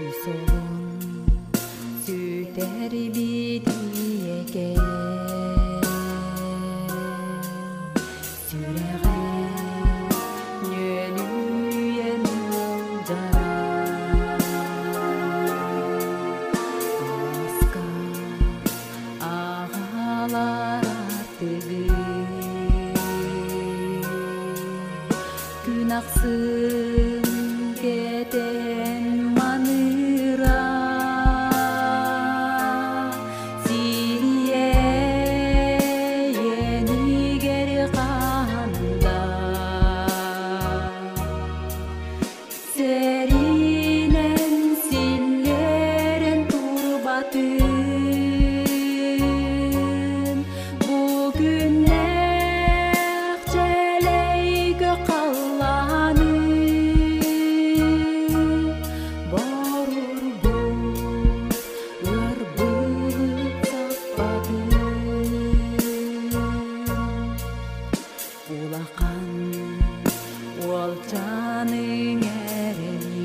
Үс олун сүтэрбит ийэкэ Сүрэҕэ нүөлүйэн ыалдьара Алааска аҕалар артыгы Күн ахсын кэтэн маныыра Сириэйэнигэр хаанда Сэринэн силлэрэн турбатын Бу күннээх чэлэйгэ халлааны Борурбут ыарбыт саппатын Улахан уолчааныҥ эрэни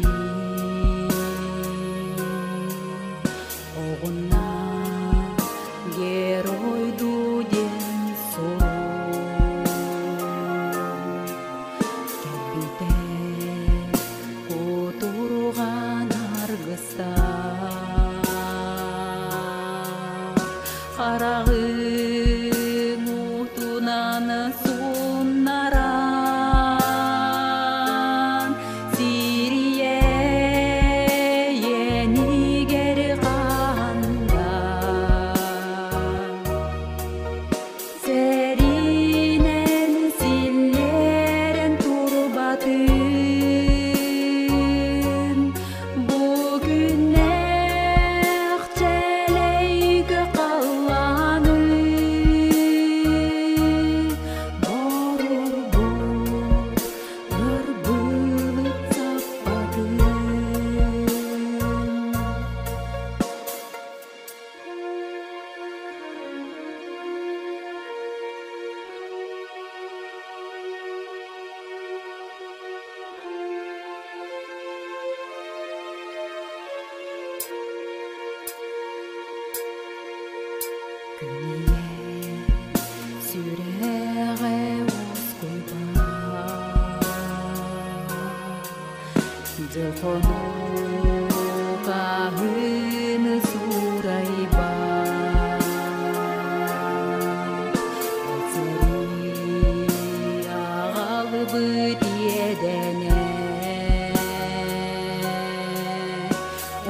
Оҕунна геройдуу диэн сурук Кэлбитэ кутурҕан аргыстаах Хараҕын уутунан сууннаран Сириэйэнигэр хаанда Сэринэн силлэрэн турбатын Бу күннээх чэлэйгэ халлааны Борурбут ырбылыт саппатын. Күн ийэ сүрэҕэ уоскуйбат, Дьыл хонук аһыыны суурайбат. Ол сэрии аҕалбыт иэдэнэ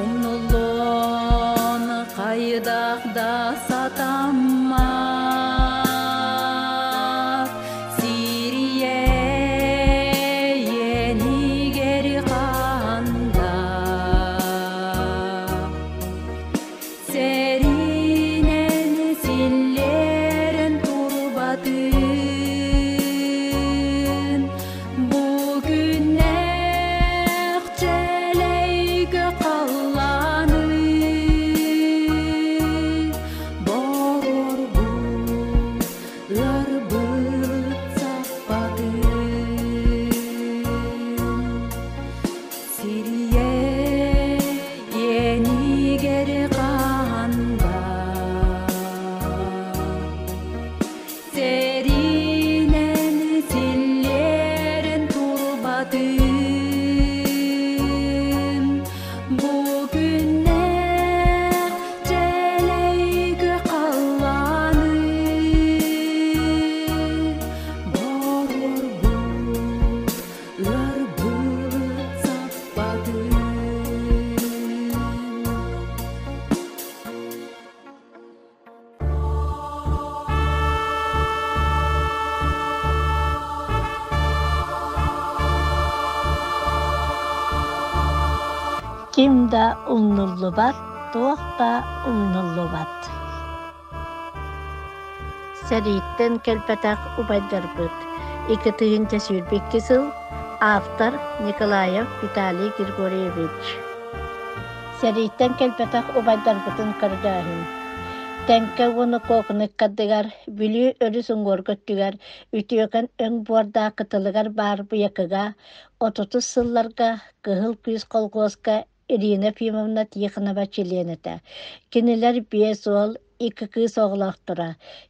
Умнуллуон хайдах да сатаммат Сириэйэнигэр хаанда Сэринэн силлэрэн турбатын Бу күннээх чэлэйгэ халлааны Борорбут ыарбыт саппатын Сирийэ иэнигэр хаанда Сэринэн силлиэрэн турбатын Бу күннээх чэлэйгэ халлааны Борорбут ыарбыт саппатын. Ким да умнуллубат, туох да умнуллубат. Сэрииттэн кэлбэтэх убайдарбыт 2 222 сыл автор Николаев Виталий Григорьевич Сэрииттэн кэлбэтэх убайдарбытын көрдөөһүн. Тэҥкэ уонна Куокуну ыккардыгар Бүлүү өрүс уҥуоргу өттүгэр үтүөкэн өҥ буордаах кытылыгар баар Быйакыга 30-ус сылларга Кыһыл күүс колхуоска Ирина Ефимовна Тихонова чилиэн этэ. Кинилэр 5 уол, икки кыыс оҕолоохторо.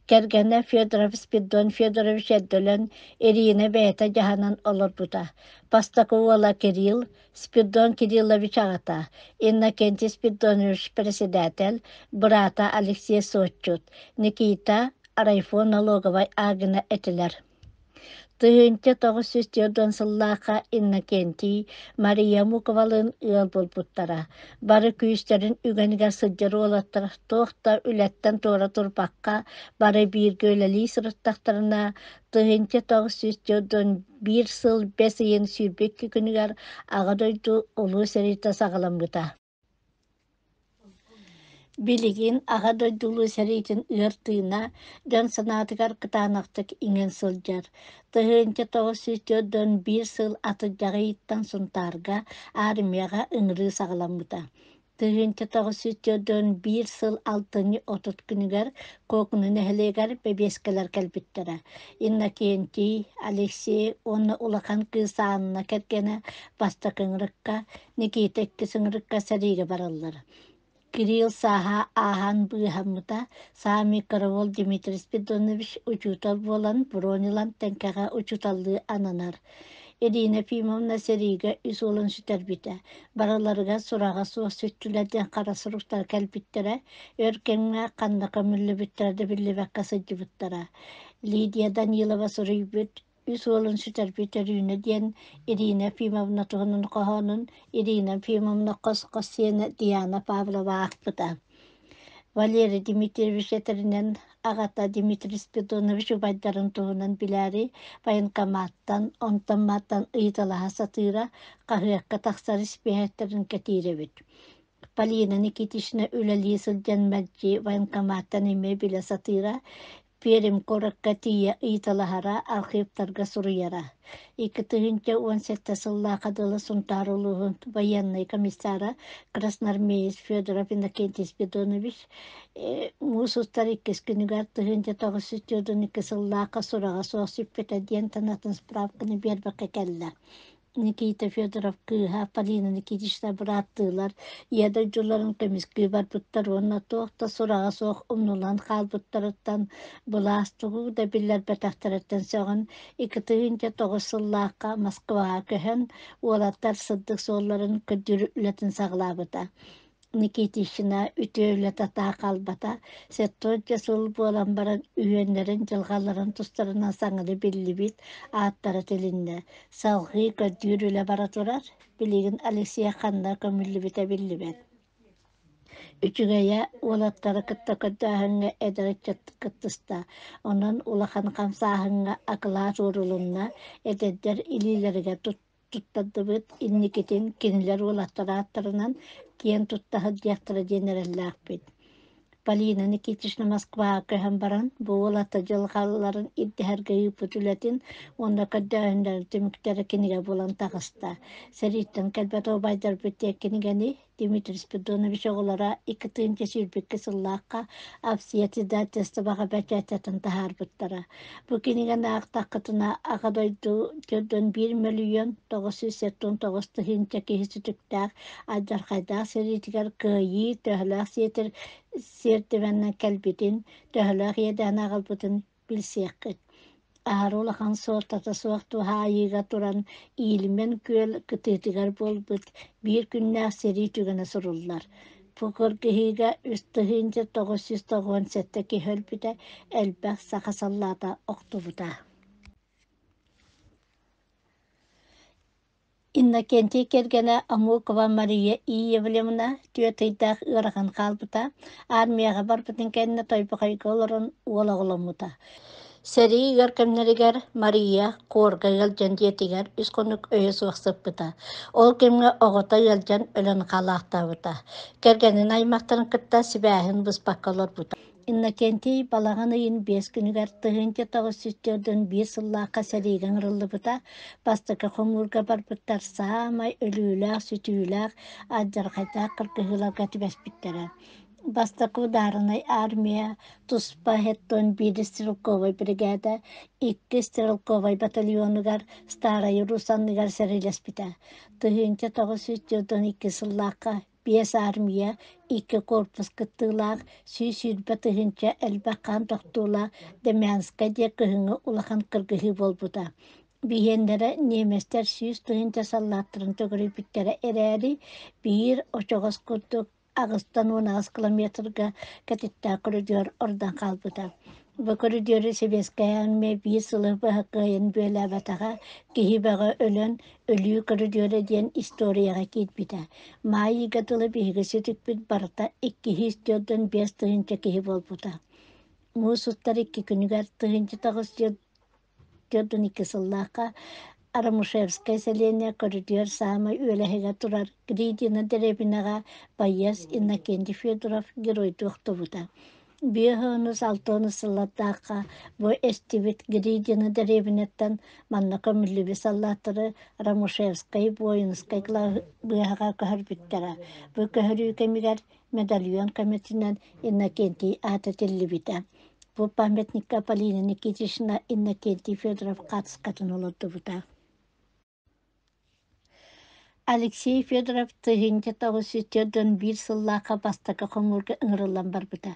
Кэргэнэ Федоров Спиридон Федорович эрдэ өлөн, Ирина бэйэтэ дьаһанан олорбута. Бастакы уола Кирилл, Спиридон Кириллович аҕата, Иннокентий Спиридонович председатель, быраата Алексей суотчут, Никита райфо налоговай агена этилэр. 1940 сыллаахха Иннокентий Мария Муковалыын ыал буолбуттара. Бары күүстэрин үгэнигэр сылдьар уолаттар туох да үлэттэн туора турбакка бары бииргэ үлэлии сырыттахтарына 1941 сыл бэс ыйын 22 күнүгэр Аҕа дойду Улуу сэриитэ саҕаламмыта. Билигин Аҕа дойду Улуу сэриитин ыар тыына дьон санаатыгар кытаанахтык иҥэн сылдьар. 1941 сыл атырдьах ыйыттан Сунтаарга армияҕа ыҥырыы саҕаламмыта. 1941 сыл алтынньы 30 күнүгэр Куокуну нэһилиэгэр бэбиэскэлэр кэлбиттэрэ. Иннокентий, Алексей уонна улахан кыыс Анна кэргэнэ бастакы ыҥырыкка, Никита иккис ыҥырыкка сэриигэ бараллар. Кирилл сааһа ааһан быыһаммыта, саамай кыра уол Дмитрий Спиридонович учуутал буолан бронь ылан Тэҥкэҕэ учууталлыы ананар. Ирина Ефимовна сэриигэ үс уолун сүтэрбитэ. Барыларыгар сураҕа суох сүттүлэр диэн хара суруктар кэлбиттэрэ, өр кэмҥэ ханна көмүллүбүттэрэ да биллибэккэ сылдьыбыттара. Лидия Данилова суруйбут «Үс уолун сүтэрбит Өрүүнэ» диэн Ирина Ефимовна туһунан хоһоонун Ирина Ефимовна хос-хос сиэнэ Диана Павлова аахпыта. Валерий Дмитриевич этэринэн, аҕата Дмитрий Спиридонович убайдарын туһунан билээри военкоматтан, онтон-мантан ыйыталаһа сатыыра, хаһыакка тахсар испииһэктэрин кэтиир эбит. Полина Никитична үлэлии сылдьан мэлдьи военкоматтан эмиэ билэ сатыыра, Пермь куоракка тиийэ ыйыталаһара, архивтарга суруйара. 2017 сыллаахха дылы Сунтаар улууһун военнай комиссара красноармеец Федоров Иннокентий Спиридонович муус устар иккис күнүгэр 1942 сыллаахха сураҕа суох сүппүтэ диэн танатын справканы биэрбэккэ кэллэ. Никита Федоров кыыһа Полина Никитична бырааттыылар Ийэ дойдуларын көмүскүү барбыттар уонна туох да сураҕа суох умнуллан хаалбыттарыттан, былаас тугу да биллэрбэтэхтэриттэн сөҕөн, 2009 сыллаахха Москваҕа көһөн, уолаттар сырдык суолларын көрдүүр үлэтин саҕалаабыта. Никитична үтүө үлэтэ таах хаалбата, 70 сыл буолан баран үһүөннэрин дьылҕаларын тустарынан саҥаны биллибит, ааттара тилиннэ. Салҕыы көрдүүр үлэ бара турар, билигин Алексей ханна көмүллүбүтэ биллибэт. Үчүгэйэ уолаттары кытта көрдөөһүҥҥэ эдэр ыччат кыттыста, онон улахан хамсааһыҥҥа акылаат уурулунна, эдэрдэр илиилэригэр туттардыбыт, инникитин кинилэр уолаттар ааттарынан киэн тутта сылдьыахтара диэн эрэллээхпит. Полина Никитична Москваҕа көһөн баран, бу уолаттар дьылҕаларын ирдэһэргэ ыыппыт үлэтин уонна көрдөөһүннэрин түмүктэрэ кинигэ буолан таҕыста. Сэрииттэн кэлбэт убайдарбыт диэн кинигэни Дмитрий Спиридонович оҕолоро 2022 сыллаахха Авсия издательствоҕа бэчээттэтэн таһаарбыттара. Бу кинигэни аахтаххытына Аҕа дойду төрдүн 1 мөлүйүөн 979 тыһыынча киһи сүтүктээх алдьархайдаах сэриитигэр кыайыы төһөлөөх сиэтир сиэртибэннэн кэлбитин, төһөлөөх иэдээн аҕалбытын билсиэххит. Аһары улахан суолтата суох туһаайыыга туран Иилимэн күөл кытыытыгар буолбут биир күннээх сэрии түгэнэ суруллар. Бу кыргыһыыга 3997 киһи өлбүтэ, элбэх саха саллаата охтубута. Иннокентий кэргэнэ Амукова Мария Иевлевна түөрт ыйдаах ыарахан хаалбыта, армияҕа барбытын кэннэ Тойбохойго олорон уол оҕоломмута. Сэрии ыар кэмнэригэр Мария куорга ыалдьан дьиэтигэр үс хонук өйө суох сыппыта. Ол кэмҥэ оҕото ыалдьан өлөн хаалаахтаабыта. Кэргэнин аймахтарын кытта сибээһин быспакка олорбута. Иннокентий балаҕан ыйын биэс күнүгэр 1941 сыллаахха сэриигэ ыҥырыллыбыта, бастакы хомуурга барбыттар саамай өлүүлээх-сүтүүлээх, алдьархайдаах кыргыһыыларга түбэспиттэрэ. Бастакы ударнай армия туспа иһиттэн биир стрелковай бригада икки стрелковай батальонугар Старай Русь анныгар сэриилэспитэ. 1942 сыллаахха биэс армия, икки корпус кыттыылаах, 120 000 элбэх хаан тохтуулаах Демянскай диэн кыһыҥҥы улахан кыргыһыы буолбута. Биһиэннэрэ немецтэр 100 000 саллааттарын төгүрүйбүттэрэ эрээри, биир очоҕос курдук 88 километрга кэтиттээх көрүдүөр ордон хаалбыта. Бу көрүдүөрү сэбиэскэй армия биир сылы быһа кыайан бүөлээбэтэҕэ, киһи бөҕө өлөн, өлүү көрүдүөрэ диэн историяҕа киирбитэ. Маай ыйга дылы биһиги сүтүкпүт барыта 245 000 киһи буолбута. Муус устар икки күнүгэр 1942 сыллаахха Арамушевскай сэлиэнньэ көрүдүөр саамай үөлэһигэр турар Гридина дэриэбинэҕэ байыас Иннокентий Федоров геройдуу охтубута. 56 сыллардаахха бу эстибит Гридина дэриэбинэттэн манна көмүллүбүт саллааттары Рамушевскай воинскай быыһаҕа көһөрбүттэрэ. Бу көһөрүү кэмигэр медальон көмөтүнэн Иннокентий аата тиллибитэ. Бу памятникка Полина Никитична Иннокентий Федоров хаартыскатын олордубута. Алексей Федоров 1941 сыллаахха бастакы хомуурга ыҥырыллан барбыта.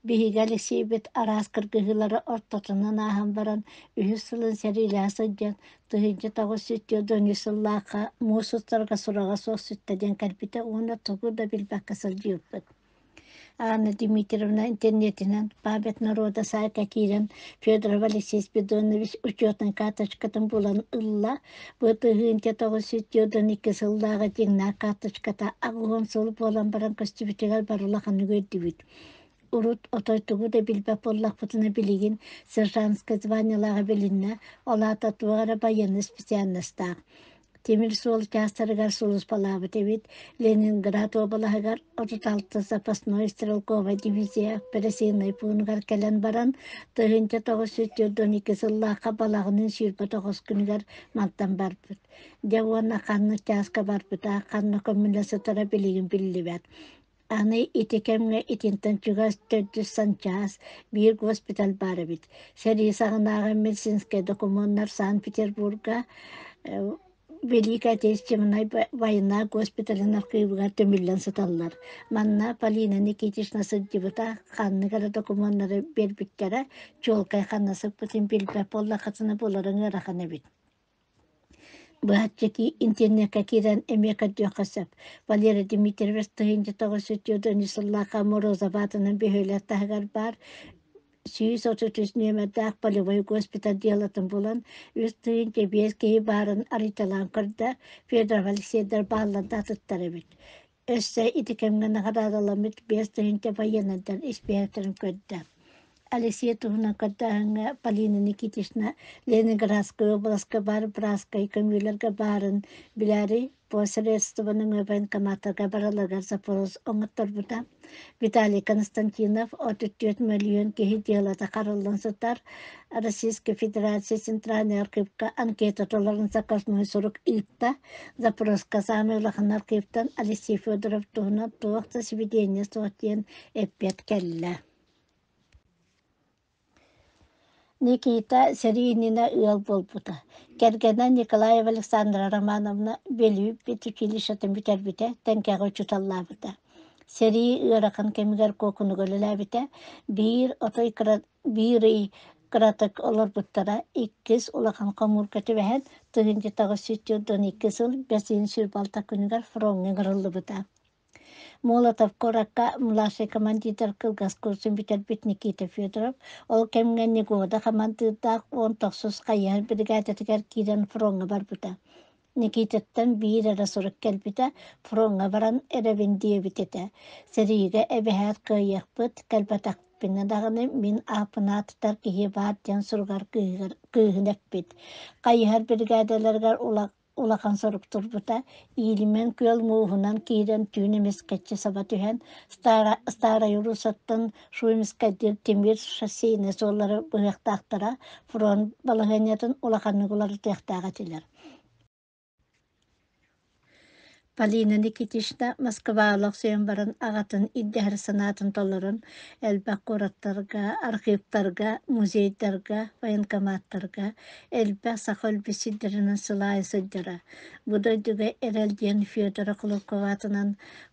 Биһиги Алексейбит араас кыргыһыылары ортотунан ааһан баран, үһүс сылын сэриилэһэ сылдьан, 1943 сыллаахха муус устарга сураҕа суох сүттэ диэн кэлбитэ уонна тугу да билбэккэ сылдьыбыппыт. Анна Дмитриевна интернетинэн «Память народа» саайка киирэн Федоров Алексей Спиридонович учетнай карточкатын булан ылла. Бу 1992 сыллааҕы дьиҥнээх карточката 80 сыл буолан баран көстүбүтүгэр бары улаханнык үөрдүбүт. Урут отой тугу да билбэт буоллахпытына билигин сержантскай званиелааҕа билиннэ, ол аата туох эрэ байыаннай специальностаах. Тимир суол чаастарыгар сулууспалаабыт эбит. Ленинград уобалаһыгар 36 запасной стрелковай дивизия оперативнай пуунугар кэлэн баран, 1942 сыллаахха балаҕанын 29 күнүгэр мантан барбыт. Дьэ уонна ханнык чааска барбыта, ханна көмүллэ сытара билигин биллибэт. Аны ити кэмҥэ итинтэн чугас төрдүс санчаас биир госпиталь баар эбит. Сэрии саҕанааҕы медицинскэй докумуоннар Санкт-Петербурга Великая Отечественная война госпиталын архыыбыгар түмүллэн сыталлар. Манна Полина Никитична сылдьыбыта, ханнык эрэ докумуоннары биэрбиттэрэ, чуолкай ханна сыппытын билбэт буоллаххытына буларыҥ ыарахан эбит. Быһаччы интернеккэ киирэн эмиэ көрдүөххэ сөп. Валерий Дмитриевич 1994 сыллаахха Морозов аатынан бөһүөлэк таһыгар баар 133 нүөмэрдээх полевой госпиталь дьыалатын булан, 3 5 киһи баарын арыйталаан көрдө, Федоров Алексейдар бааллар да атыттар эбит. Өссө ити кэмҥэ наҕараадаламмыт 5000 байыаннайдар испииһэктэрин көрдө. Алексей туһунан көрдөөһүҥҥэ Полина Никитична Ленинградскай уобаласка баар братскай көмүүлэргэ баарын билээри посредствоны военкоматтарга бараларыгар запрос оҥотторбута. Виталий Константинов 34 мөлүйүөн киһи дьыалата хараллан сытар Российскай Федерация Центральнай архивка анкета толорон заказной сурук ыытта. Запроска саамай улахан архивтан Алексей Федоров туһунан туох да сибидиэнньэ суох диэн эппиэт кэллэ. Никита сэрии иннинэ ыал буолбута. Кэргэнэ Николаева Александра Романовна Бүлүү педучилищетын бүтэрбитэ, Тэҥкэҕэ учууталлаабыта. Сэрии ыарахан кэмигэр Куокунуга үлэлээбитэ. Биир отой кыра биир ый кыратык олорбуттара, иккис улахан хомуурга түбэһэн, 1942 сыл бэсиһин 26 күнүгэр фроҥҥа ыҥырыллыбыта. Молотов куоракка младшай командирдар кылгас курсун бүтэрбит Никита Федоров ол кэмҥэ Негода хамандыырдаах 19 хайыһар бригадатыгар киирэн фроҥҥа барбыта. Никитаттан биир эрэ сурук кэлбитэ, фроҥҥа баран эрэбин диэбит этэ. Сэриигэ эбэһээт кыайыахпыт, кэлбэтэхпинэ даҕаны мин ааппын ааттатар киһи баар диэн суругар кыыһын эппит. Хайыһар бригадаларыгар улахан сорук турбута, Иилимэн күөл мууһунан киирэн түүн эмискэччи саба түһэн, Старай Русаттан Шуймскайдыыр тимир шоссейнай суоллары быһыахтаахтара, фронт балаһыанньатын улаханнык уларытыахтаах этилэр. Полина Никитична Москваҕа олохсуйан баран аҕатын ирдэһэр санаатын толорон, элбэх куораттарга, архыыптарга, музейдарга, военкоматтарга элбэх саха өлбүт сирдэринэн сылаайа сылдьара. Бу дойдуга эрэл диэн Федора Хлопкова аатынан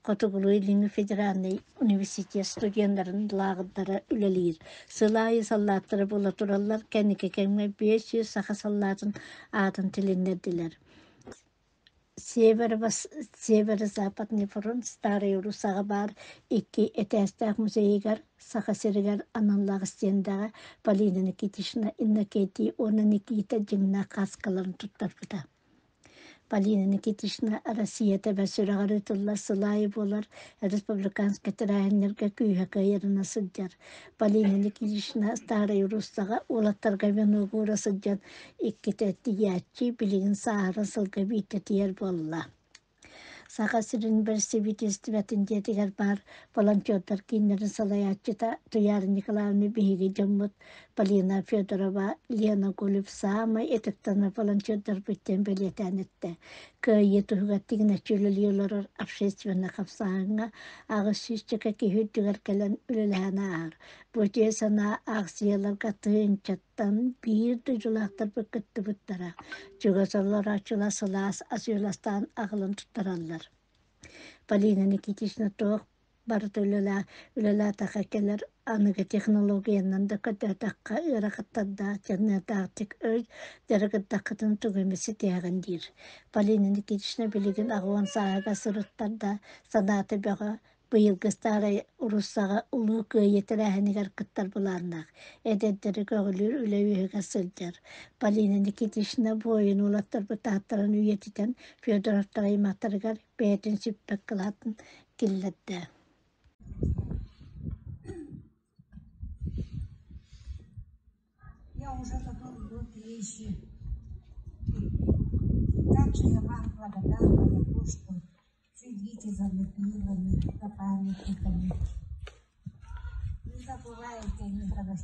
Хотугулуу-Илиҥҥи федеральнай университет студеннарын лааҕырдара үлэлиир. Сыл аайы саллааттара буола тураллар, кэнники кэмҥэ 500 саха саллаатын аатын тилиннэрдилэр. Северо-Западный фронт Старай Руссаҕа баар икки этээстээх музейыгар Саха сиригэр аналлаах стендэҕэ Полина Никитична Иннокентий уонна Никита дьиҥнээх кааскаларын туттарбыта. Полина Никитична Россия тэбэр сүрэҕэр ыытыллар сыл аайы буолар республиканскай тэрээһиннэргэ күүһэ кыайарынан сылдьар. Полина Никитична Старай Руссаҕа уолаттарга венок уура сылдьан иккитэ тиийээччи, билигин сааһыран сылга биирдэ тиийэр буолла. Саха сирин бэрэстэбиитэлистибэтин дьиэтигэр баар волонтердар кииннэрин салайааччыта Туйаара Николаевна биһиги дьоммут Полина Федорова, Лена Гулев саамай ытыктанар волонтердарбыт диэн бэлиэтээн эттэ. Кыайыы туһугар тигинэччи үлэлии олорор общественнай хамсааһыҥҥа 800 киһи үрдүгэр кэлэн үлэлэһэн ааһар. Бу үтүө санаа аахсыйаларга тыһыынчаттан биир дойдулаахтарбыт кыттыбыттара, чугас олорооччулар сылаас ас-үөл астаан аҕалан туттараллар. Полина Никитична туох барыта үлэлээтэххэ кэлэр аныгы технологиянан да көрдөөтөххө ыарахаттардаах дьаныардаахтык өй дьарыгырдаххытын тугу эмэ ситиһэҕин диир. Полина Никитична билигин 80 сааһыгар сырыттар да санаата бөҕө, Быйылгы Старай Руссаҕа Улуу Кыайыы тэрээһинигэр кыттар былааннаах, эдэрдэри көҕүлүүр үлэ үөһүгэр сылдьар. Полина Никитична буойун уолаттарбыт ааттарын үйэтитэн Федоровтар аймахтарыгар бэйэтин сүппэт кылаатын киллэрдэ. Я уже который год езжу. Как же я вам благодарна за то, что следите за могилами, за памятниками. Не забывайте никогда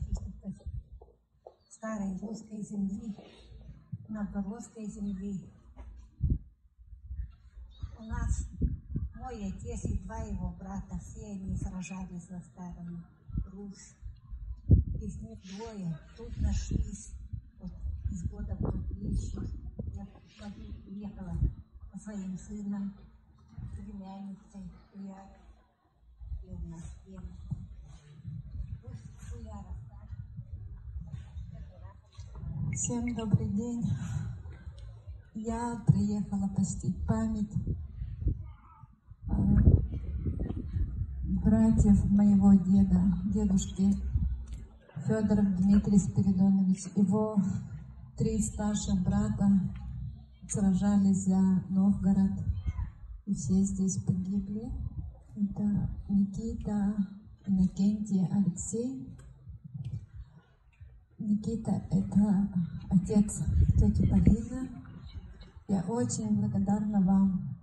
старой русской земли, новгородской земли. У нас мой отец и два его брата, все они сражались за старую Русь. Из них двое тут нашлись. Вот из года в год ищут. Я ехала со своим сыном, племянницей Туярой. И у нас Пусть Туяра Всем добрый день. Я приехала почтить память братьев моего деда, дедушки Федоров Дмитрий Спиридонович. Его три старших брата сражались за Новгород, и все здесь погибли. Это Никита, Иннокентий, Алексей. Никита – это отец тети Полины. Я очень благодарна вам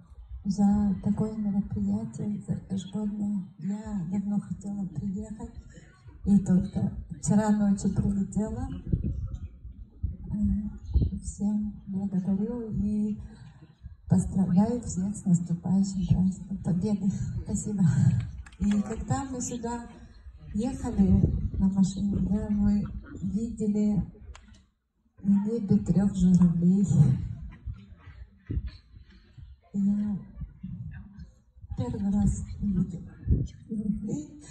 за такое мероприятие, за ежегодное. Я давно хотела приехать, и только вчера ночью прилетела. Всем благодарю и поздравляю всех с наступающим праздником Победы. Спасибо. И когда мы сюда ехали на машине, да, мы видели на небе трех журавлей. Я первый раз увидела журавлей.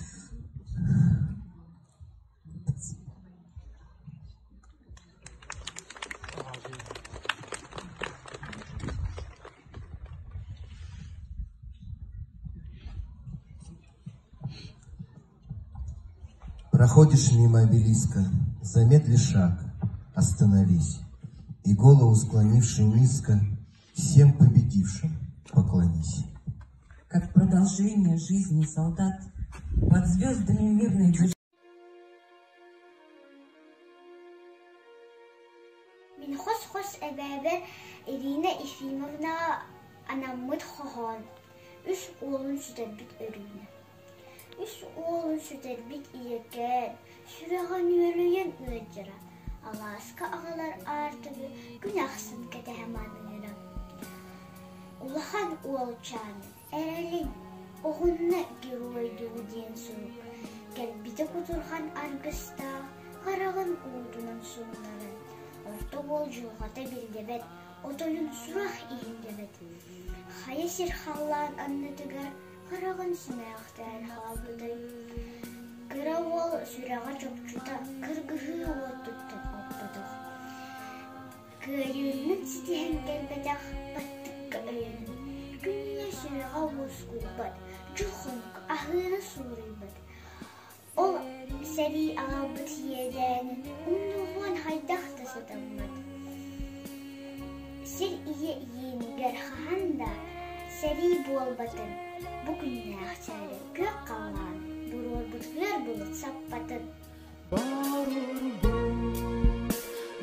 Спасибо. Проходишь мимо обелиска, замедли шаг, остановись, И голову склонивши низко, всем победившим поклонись. Как продолжение жизни солдат под звездами мирной Мин хос-хос эбээбэр Ирина Ефимовнаҕа анаммыт хоһоон үс уолун сүтэрбит Өрүүнэ. Үс уолун сүтэрбит ийэкээн, сүрэҕэ нүөлүйэн ыалдьара, алааска аҕалар аартыгы күн ахсын кэтэһэ маныыра. Улахан уолчаан эрэлин оҕунна геройдуу диэн сурук кэлбитэ кутурҕан аргыстаах хараҕын уутунан суунарын, орто уол дьылҕата биллибэт, отойун сурах иһиллибэт. Хайа сир халлаан аннытыгар хараҕын симээхтээн хаалбытай. Кыра уол сүрэҕэ чопчута кыргыһыы уотуттан оппотох. Кыайыыны ситиһэн кэлбэтэх баттыкка өйөнөн, күннэ сүрэҕэ уоскуйбат, дьыл-хонук аһыыны суурайбат. Ол сэрии аҕалбыт иэдээнин умнуһуон хайдах да сатаммат. Сир ийэ иэнигэр хаһан да сэрии буолбатын, бу күннээх чээрэ күөх халлаан буруорбут ыар былыт саппатын. Боруорбут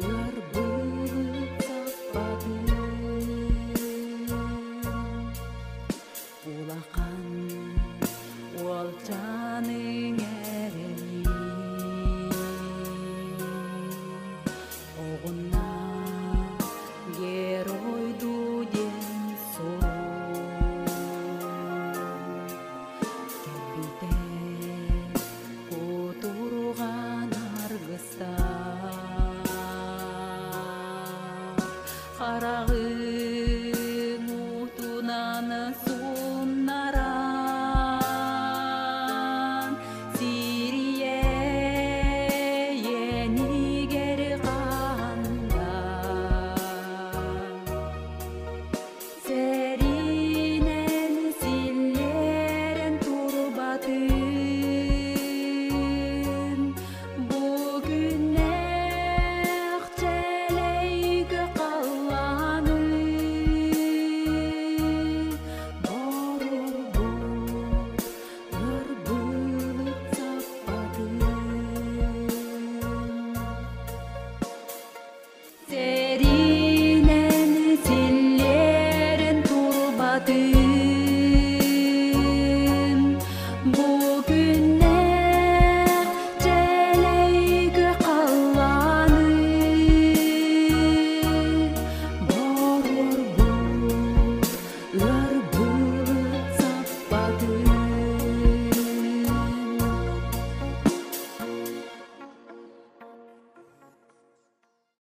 ыар былыт саппатын. Улахан